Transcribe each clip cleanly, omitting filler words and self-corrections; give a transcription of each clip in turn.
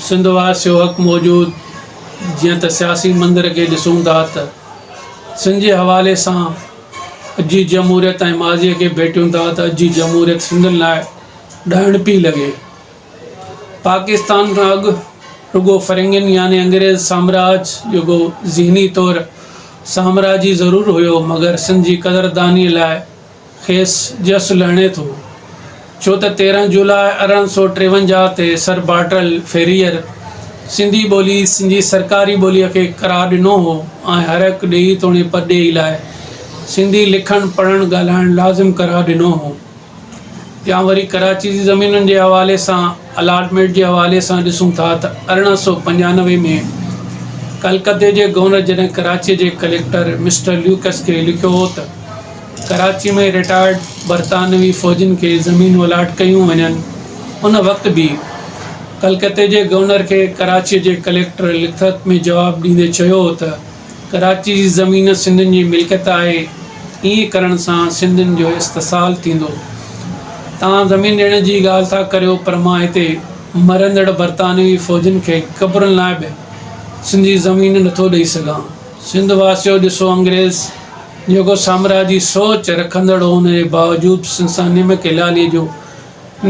سنڌ واسيو حق موجود جيئن ته سياسي منظر کي ڏسون ٿا ته سنڌ جي حوالي سان اڄ جي جمهوريت ۽ ماضيء کي ڀيٽيون ٿا ته اڄ جي جمهوريت سنڌين لاء ڏائڻ پئي لڳي. پاڪستان کان اڳ رڳو فرنگين يعني انگريز سامراج جيڪو ذهني طور سامراجي ضرور هيو مگر سنڌ جي قدردانيء لاء کيس جس لهڻي ٿو، ڇو ته 13 جولاء 1853 تي سر بارٽل فيريئر سنڌي ٻولي سنڌي سرڪاري ٻوليء کي قرار ڏنو هو ۽ هرهڪ ڏيهي توڻي پرڏيهي لاء سنڌي لکڻ، پڙهڻ، ڳالهائڻ لازم قرار ڏنو هو. يا وري ڪراچي جي زمينن جي حوالي سان الاٽمينٽ جي حوالي سان ڏسون ٿا ته 1895 ۾ ڪلڪتي جي گورنر جڏهن ڪراچيء جي ڪليڪٽر مسٽر ليوڪس کي لکيو هو ته ڪراچي ۾ رٽائرڊ برطانوي فوجين کي زمينون الاٽ ڪيون وڃن ان وقت به ڪلڪتي جي گورنر کي ڪراچيء جي ڪليڪٽر لکت ۾ جواب ڏيندي چيو هو ته ڪراچي جي زمين سنڌين جي ملڪيت آهي ائين ڪرڻ سان سنڌين جو استحصال ٿيندو توهان زمين ڏيڻ جي ڳالهه ٿا ڪريو پر مان هتي مرندڙ برطانوي فوجين کي قبرن لاء به سنڌ جي زمين نٿو ڏئي سگهان سنڌ واسيو ڏسو انگريز جيڪو سامراجي سوچ رکندڙ هو ان جي باوجود سنڌ سان نمڪ حلالي جو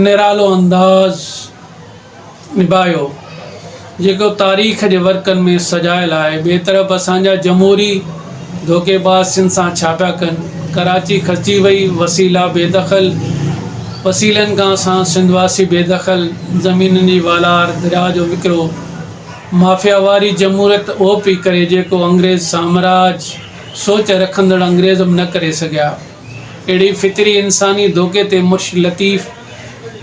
نرالو انداز نڀايو جيڪو تاريخ جي ورقن ۾ سجايل آهي. ٻئي طرف اسان جا جمهوري ڌوڪيباز سنڌ سان ڇا پيا ڪن؟ ڪراچي کسجي وئي، وسيلا بي دخل، وسيلن کان اسان سنڌ واسي بي دخل، زمينن جي والار، درياء جو وڪرو، مافيا واري جمهوريت اهو پئي ڪري جيڪو انگريز سامراج سوچ رکندڙ انگريز به نه ڪري سگهيا. اهڙي فطري انساني ڌوڪي تي مرشد لطيف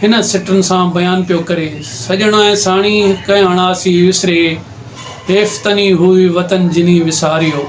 هن سٽن سان بيان پيو ڪري، سڄڻ ۽ ساڻيهه ڪنهن اڻاسي وسري، حيف تني هوئي وطن جني وساريو.